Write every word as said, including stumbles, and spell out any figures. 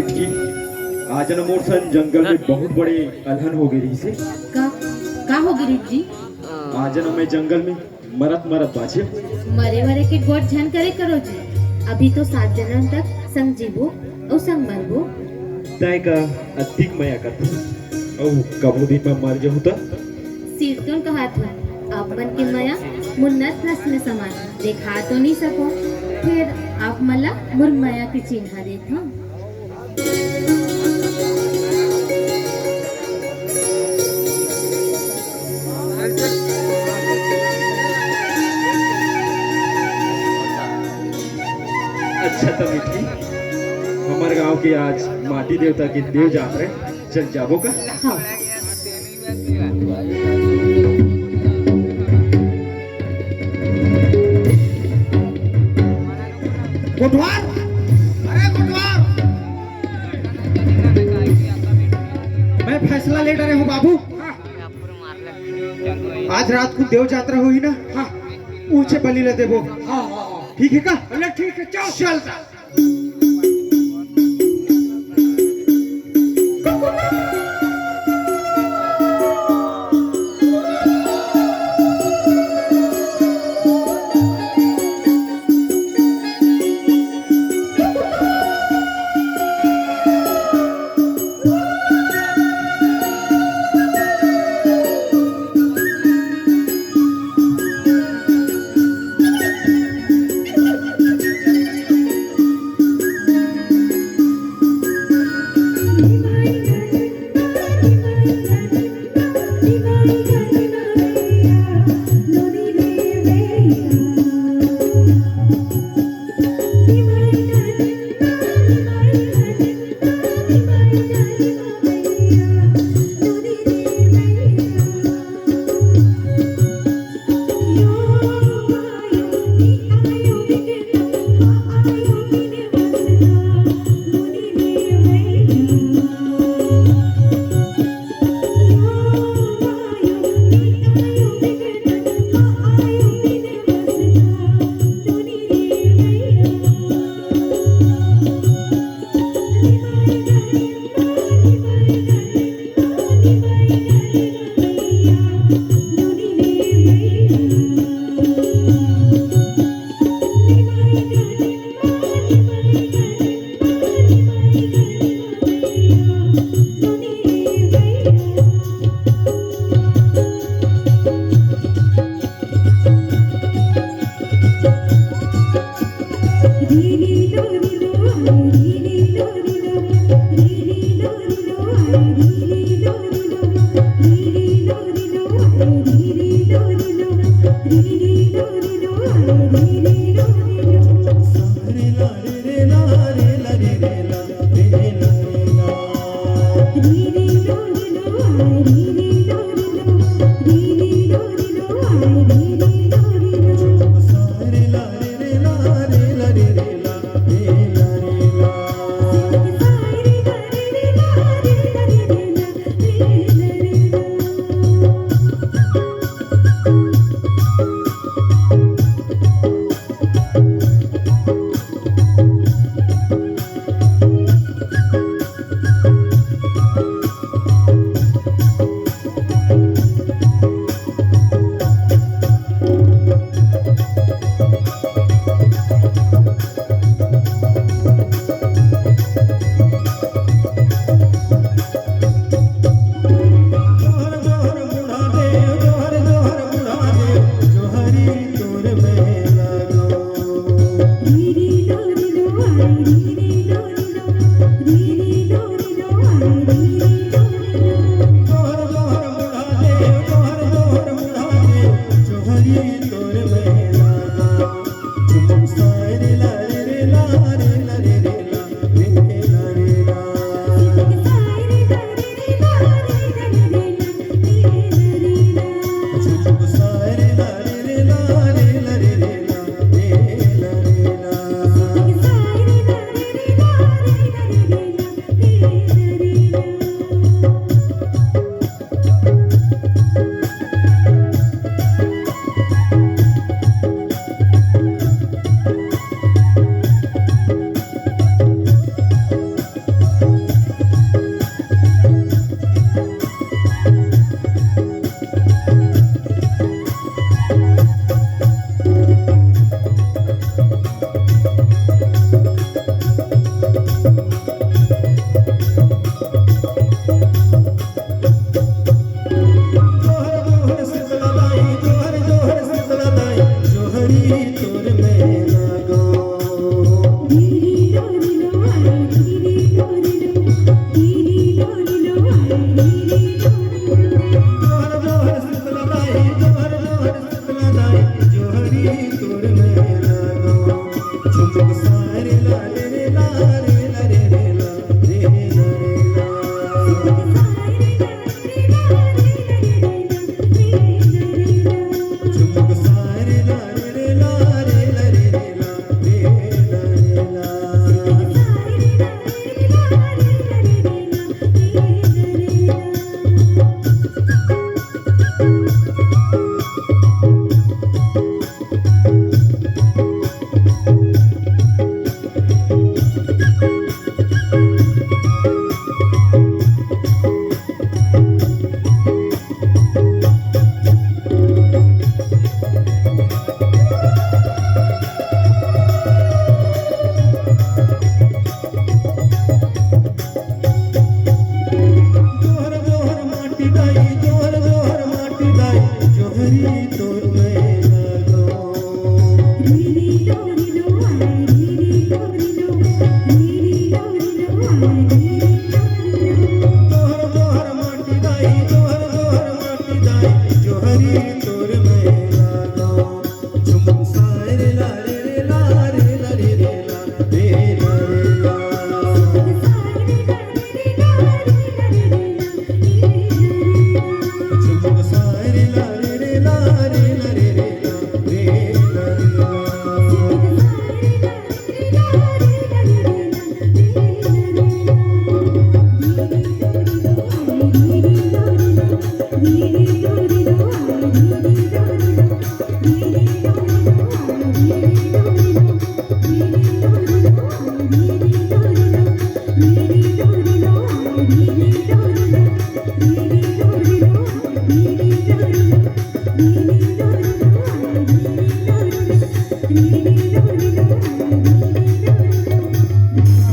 आज न मोर संग जंगल में बहुत बड़े अलहन हो गए रहिसे। का, का हो गिरीश जी? आज न मैं जंगल में मरत मरत बाँचे। मरे वरे के गोठ झन करे करो जी, अभी तो सात जनम तक संग जीबो अउ संग मरबो। तय का अतिक मया करत हस, अउ कभू दिन में मर जहूँ त? सिरतोन कहत हूँ, आप मन के मया मोर नस नस में समाए, देखा तो नहीं सको, फिर आप मन ला मोर मया के चिन्हा देत हूँ। अच्छा त मिठी, हमर गांव के आज माटी देवता के देव जात रहे, चल जाबो का? हाँ। कोटवार, अरे कोटवार, मैं फैसला ले डरे हूँ बाबू। आज रात को देव जात्रा होही ना, हाँ। ऊंचे बलि ला देबो। हाँ, हाँ, हाँ। ठीक है का? अरे ठीक है, चल। चल। जोहर जोहर माटी दाई, जोहर जोहर माटी दाई, जोहरी तोर मैं लगाओ। जोहर जोहर माटी दाई, जोहर जोहर माटी दाई, जोहरी तोर मैं लगाओ।